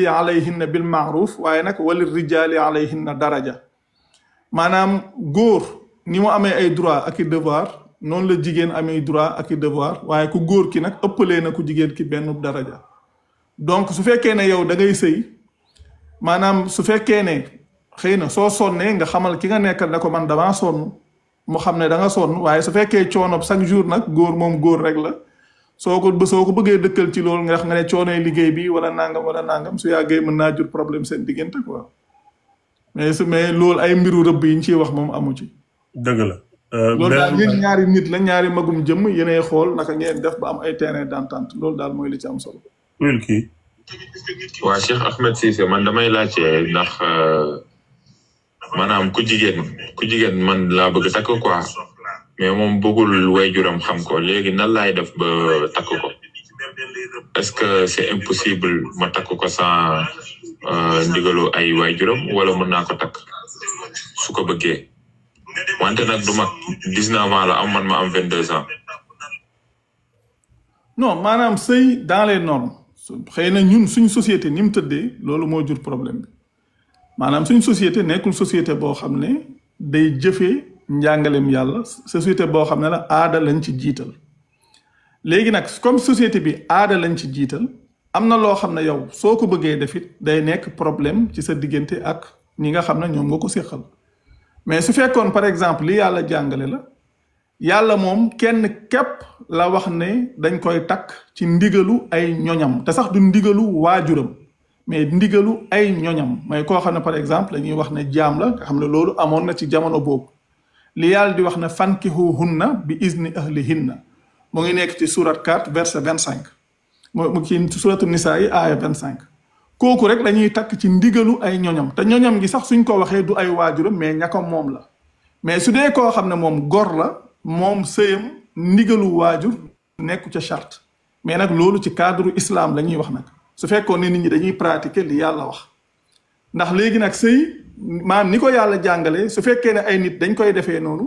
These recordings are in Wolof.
alayhinna bil ma'ruf waaye nag walil rijaali alayhinna daraja maanaam góor ni mu amee ay droit ak i devoir noonu la jigéen amee droit ak i devoir waaye ku góor ki nag ëppalee na ku jigéen ki benn daraja donc su fekkee ne yow da ngay sëy maanaam su fekkee ne xëy na soo sonnee nga xamal ki nga nekkal ne ko man damaa sonn mu xam ne da nga sonn waaye su fekkee coono chaque jour nag góor moom góor rek la soo ko bëggee dëkkal ci loolu nga ne coonoy liggéey bi wala nangam su yàggee mën naa jur problème seen diggante quoi mais loolu ay mbiru rëbb yi ñu ciy wax moom amu ci. dëgg la. loolu daal yéen ñaari nit la ñaari magum jëmm yéenay xool naka ngeen def ba am ay terrain d'entente loolu daal mooy li ci am solo. kii. waa Cheikh Ahmed Cissé man damay laajte ndax maanaam ku jigéen man laa bëgg takk quoi mais moom bëggul waajuram xam ko léegi nan laay def ba takk ko est-ce que c'est impossible ma takk ko sans ndigalu ay waajuram wala mën naa ko takk su ko bëggee wante nag du mag 19 ans la am man ma am 22 ans. non maanaam sëy dans les normes xëy na ñun suñ société ni mu tëddee loolu moo jur problème bi maanaam suñ société nekkul société boo xam ne day jëfee njàngaleem yàlla société boo xam ne la aada lañ ci jiital léegi nag comme société bi aada lañ ci jiital am na loo xam ne yow soo ko bëggee def it day nekk problème ci sa diggante ak ñi nga xam ne ñoom nga ko séqal mais su fekkoon par exemple li yàlla jàngale la yàlla moom kenn képp la wax ne dañ koy takk ci ndigalu ay ñoñam te sax du ndigalu waajuram mais ndigalu ay ñoñam mooy koo xam ne par exemple dañuy wax ne jaam la nga xam ne loolu amoon na ci jamono boobu li yàlla di wax ne fankihuhunna bi izni ahlihinna mu ngi nekk ci surat 4 verset 25 mu ci suratu nisaa yi aaya 25 kooku rek dañuy takk ci ndigalu ay ñoñam te ñoñam gi sax suñ ko waxee du ay waajuram mais ña ko moom la mais su dee koo xam ne moom gor la moom sëyam ndigalu waajur nekku ca charte mais nag loolu ci cadre islam la ñuy wax nag su fekkoon ne nit ñi dañuy pratiquer li yàlla wax ndax léegi nag sëy maanaam ni ko yàlla jàngalee su fekkee ne ay nit dañ koy defee noonu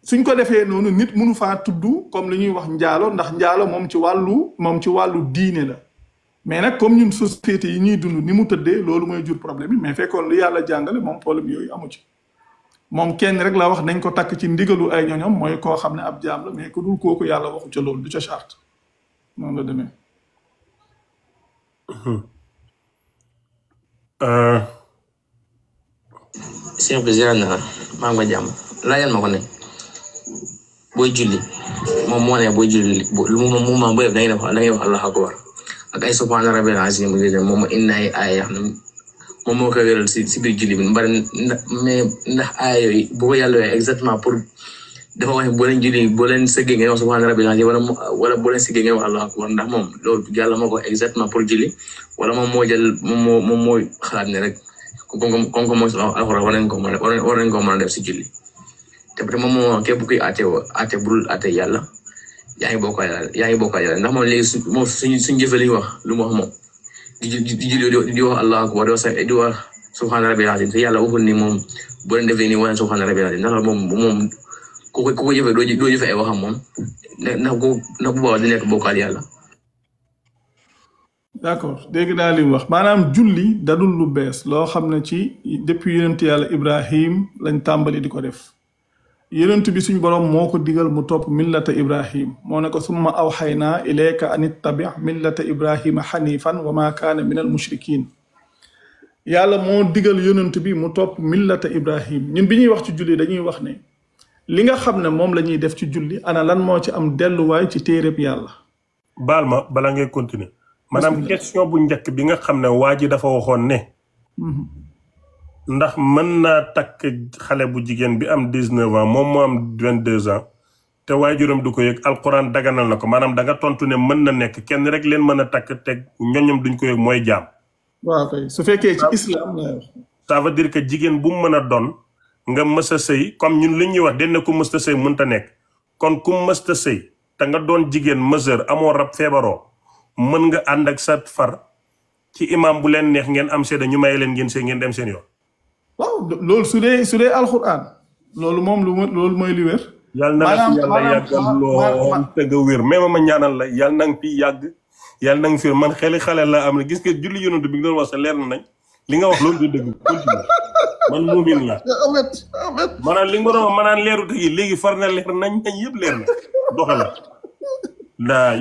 suñ ko defee noonu nit mënu faa tudd comme li ñuy wax njaalo ndax njaalo moom ci wàllu diine la mais nag comme ñun société yi ñuy dund ni mu tëddee loolu mooy jur problème yi mais fekkoon li yàlla jàngale moom problème yooyu amu ci moom kenn rek la wax nañ ko takk ci ndigalu ay ñoñom mooy koo xam ne ab jaam la mais ku dul kooku yàlla waxu ca loolu du ca charte noonu la demee. Cheikh bi ziar na maa ngi ko jàmm laajal ma ko ne booy julli moom moo ne booy julli moom maa booy da ngay wax Allahu akbar ak ay subhaana rabbil azim moom inna ay aaya xam ne moom moo koy wéral si biir julli bi bari mais ndax aaya yooyu bu ko yàlla wee exactement pour dafa wax ne boo leen julli boo leen sëggee ngeen wax subhaana rabbil azim wala boo leen sëggee ngeen wax Allahu akbar ndax moom loolu yàlla moo ko exactement pour julli wala moom moo jël moom moo xalaat ne rek comme mooy alxuraan war nañ ko mën a def si julli te peut-être moom moo képp kuy àtte budul àtte yàlla yaa ngi bokk yàlla ndax moom léegi moom suñu jëfee li ñu wax lu mu wax moom di julli di wax Allahu akbar di wax subhaana rabbil azim te yàlla waxul ni moom boo leen defee nii wax subhaana rabbil azim ndax moom ku ko jëfee doo jëfee ay waxam moom ndax bu boobaa di nekk bokkaal yàlla. d'accord dégg naa li mu wax maanaam julli dadul lu bees loo xam ne ci depuis yonent yàlla Ibrahim lañ tàmbali di ko def yonent bi suñ borom moo ko digal mu topp millata Ibrahim moo ne ko summa awxaynaa ilayka an ittabi millata Ibrahima xanifan wa ma kaana min al mushrikin yàlla moo digal yonent bi mu topp millata Ibrahim ñun bi ñuy wax ci julli dañuy wax ne li nga xam ne moom la ñuy def ci julli ana lan moo ci am delluwaay ci téereb yàlla. baal ma bala ngay continuer. maanaam question bu njëkk bi nga xam ne waa ji dafa waxoon ne ndax mën naa takk xale bu jigéen bi am 19 ans moom moo am 22 ans te waajuram du ko yëg alquran daganal na ko maanaam da nga tontu ne mën na nekk kenn rek leen mën a takk teg ñoñom duñ ko yëg mooy jaam. waaw kay su fekkee ci islam la wax. ça veut dire que jigéen bu mu mën a doon nga mës a sëy comme ñun li ñuy wax den ku mës a sëy mënta nekk kon ku mës a sëy te nga doon jigéen mesure amoo rab feebaroo mën nga ànd ak sa far ci imam bu leen neex ngeen am seeda ñu may leen ngeen see ngeen dem seen yoon. waaw loolu su dee alxuraan loolu moom loolu mooy li wér. yàlla na la fi yàlla yàggal lool te nga wér même ma ñaanal la yàlla na nga fi yàgg yàlla na nga fi man xeli xale laa am ne gis nga julli yonent bi nga doon wax sa leer na nañ li nga wax loolu du dëgg continue man muumin la Ahmed maanaam li nga doon wax maanaam leeru tegi léegi far na leer nañ yëpp leer na doxal daa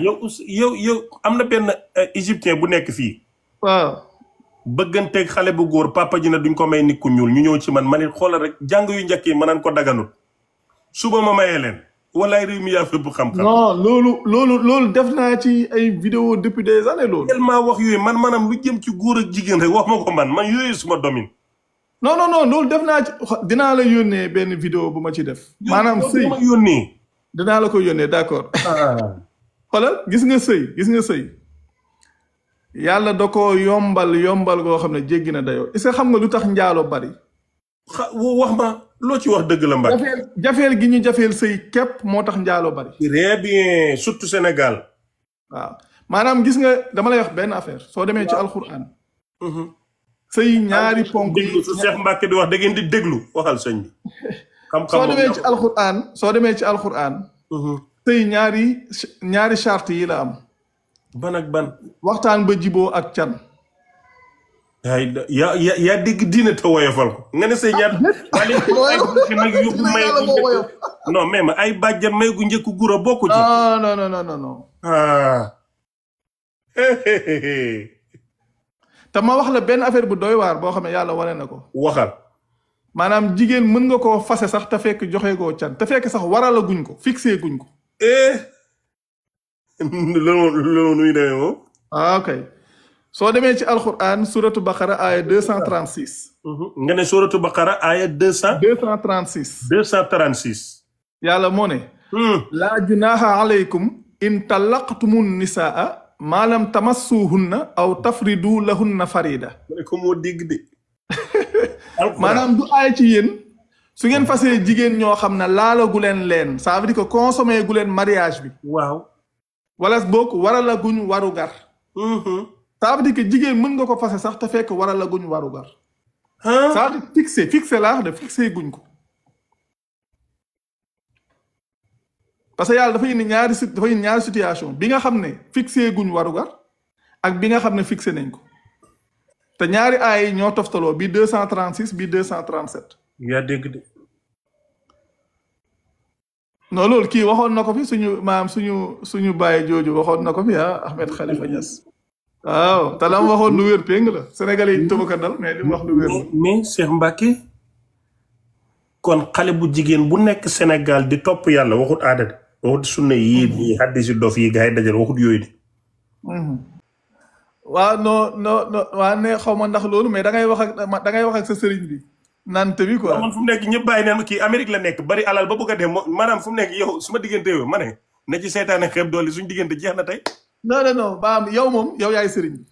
yow am na benn égyptien bu nekk fii waaw bëgganteeg xale bu góor papa ji na duñ ko may nit ku ñuul ñu ñëw ci man it xoolal rek jàng yu njëkk yi ma naan ko daganut suba ma mayee leen walaay réew mi yaa fépp xam-xam. non loolu def naa ci ay vidéo depuis des années loolu. tellement wax yooyu man maanaam lu jëm ci góor ak jigéen rek wax ma ko man yooyu suma domaine. non loolu def naa ci dinaa la yónnee benn vidéo bu ma ci def. maanaam sëy ma yónnee. dinaa la ko yónnee d'accord. xoolal gis nga sëy yàlla da ko yombal goo xam ne jéggi na dayoo est-ce que xam nga lu tax njaalo bari. wax ma loo ci wax dëgg la Mbacke. jafeel gi ñu jafeel sëy képp moo tax njaalo bari. très bien surtout Sénégal. waaw maanaam gis nga dama lay wax benn affaire soo demee ci alxuraan. sëy ñaari ponk déglu su Cheikh Mbacke di wax da ngeen di déglu waxal sëñ bi. xam-xam soo demee ci alxuraan. sëy ñaari charte yi la am. ban ak ban. waxtaan ba jiboo ak can. yaa dégg diine te woyofal ko nga ne say ñaar. non mais ma ay bàjjan may gu njëkk gura bokku ci. non. te ma wax la benn affaire bu doy waar boo xam ne yàlla wane na ko. waxal. maanaam jigéen mën nga koo fase sax te fekk joxe koo can te fekk sax warala guñ ko fixé guñ ko. loolu nuy demee moom. ok soo demee ci alquran suratu baqara aya 236. nga ne suratu baqara aya 236. 236. yàlla moo ne. laa junaha alaykum in talaqtumun nisaa maa lam tamassuhunna aw tafridu lahunna farida. ko moo dégg de. maanaam du aay ci yéen su ngeen fasee jigéen ñoo xam ne laalagu leen ça veut dire que consommé gu leen mariage bi. waaw. wala boog warala guñ waru gar. ça veut dire que jigéen mën nga ko fase sax te fekk warala guñ waru gar. ça veut dire fixé laa de fixé guñ ko. parce que yàlla dafa indi ñaari situation bi nga xam ne fixé guñ waru gar ak bi nga xam ne fixé nañ ko. te ñaari aay yi ñoo toftaloo bi 236 bi 237. yaa dégg de. non loolu kii waxoon na ko fi suñu bàyyi jooju waxoon na ko fi Ahmed Khalifa Niass. waaw te la mu waxoon lu wér péng la Sénégalais yi tëbaka dal mais li mu wax lu wér la. mais Cheikh Mbacke kon xale bu jigéen bu nekk Sénégal di topp yàlla waxut aada de waxut sunna yi hadisi dof yi gars yi dajal waxut yooyu de. waaw non waa ne xaw ma ndax loolu mais da ngay wax ak sa sëriñ bi nante bi quoi. man fu mu nekk ñëpp bàyyi neen kii Amérique la nekk bari alal ba bëgg a dem maanaam fu mu nekk yow su ma diggante yow ma ne na ci seytaane xeeb doole suñu diggante jeex na tey. non baam yow moom yow yaay sëriñ bi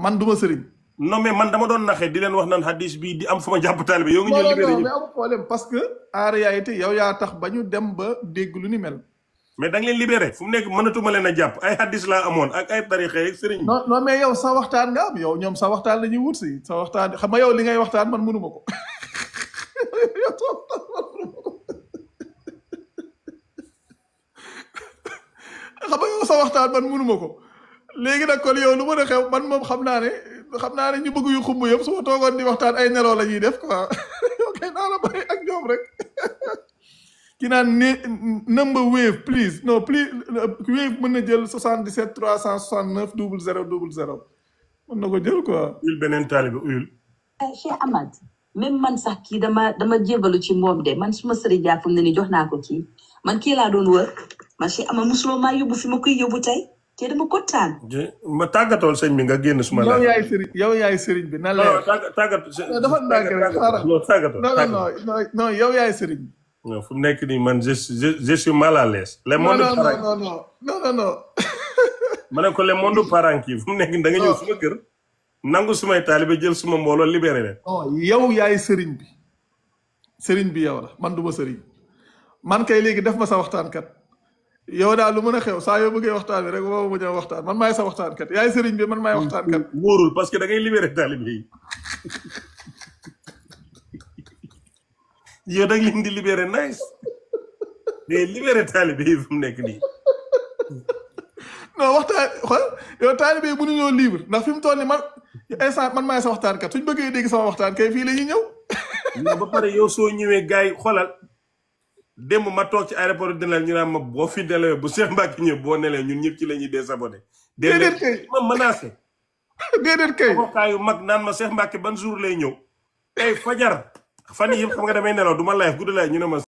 man duma sëriñ. non mais man dama doon naxee di leen wax naan hadis bi di am fu ma jàpp taalibe yow nga ñëw libéré ñu. mais amul problème parce que en réalité yow yaa tax ba ñu dem ba dégg lu ni mel. mais da nga leen libéré fu mu nekk mënatuma leen a jàpp ay hadis laa amoon ak ay tarixa ak sëriñ. non mais yow sa waxtaan nga am yow ñoom sa waxtaan la ñuy wut si sa waxtaan xam nga yow li ngay waxtaan man mënuma ko. xam nga yow sa waxtaan man mënuma ko léegi nag kon yow lu mën a xew man moom xam naa ne ñu bëgg yu xumb yëpp su ma toogoon di waxtaan ay nelaw la ñuy def quoi ok naa la bàyyi ak ñoom rek. ki naan number wave please non plus wave mën na jël 77 369 00 00 mën na ko jël quoi. uyul beneen taalibe uyul. Cheikh Ahmad même man sax kii dama jébalu ci moom de man suma sëriñ jaa fu mu ne nii jox naa ko kii man kii laa doon wër man Cheikh Ahmad musuloo maa yóbbu fi ma koy yóbbu tey te dama kontaan. ma tàggatool sëñ bi nga génn suma la. yow yaay sëriñ bi. na la tàggat dafa ndànk rek xaaral non yow yaay sëriñ bi. non fu mu nekk nii man je suis mal à l'aise. les mondes parents non. ma ne ko les mondes parents kii fu mu nekk nii da nga ñëw suma kër. nangu sumay taalibe jël suma mbooloo libéré leen. non yow yaay sëriñ bi. sëriñ bi yow la man du ma sëriñ. man kay léegi def ma sa waxtaankat. yow daal lu mën a xew saa yoo bëggee waxtaan bi rek woo ma ñëw waxtaan man maay sa waxtaankat yaay sëriñ bi man maay waxtaankat. wóorul parce que da ngay libéré taalibe yi. yow da nga leen di libéré nice. mais libéré taalibe yi fu mu nekk nii. non waxtaan xool yow taalibe yi mënuñoo libre ndax fi mu toll nii man instant man maay sa waxtaan kat suñ bëggee dégg sama waxtaan kay fii la ñuy ñëw. non ba pare yow soo ñëwee gars yi xoolal démb ma toog ci aéroport dina ñu naan ma boo fi nelawee bu Cheikh Mbacke ñëw boo nelee ñun ñëpp ci la ñuy désabonné. déedéet kay ma menacé. déedéet kay. avocat yu mag naan ma Cheikh Mbacke ban jour lay ñëw. tey fajar fan yii yëpp xam nga damay nelaw du ma live guddi laay ñu ne ma.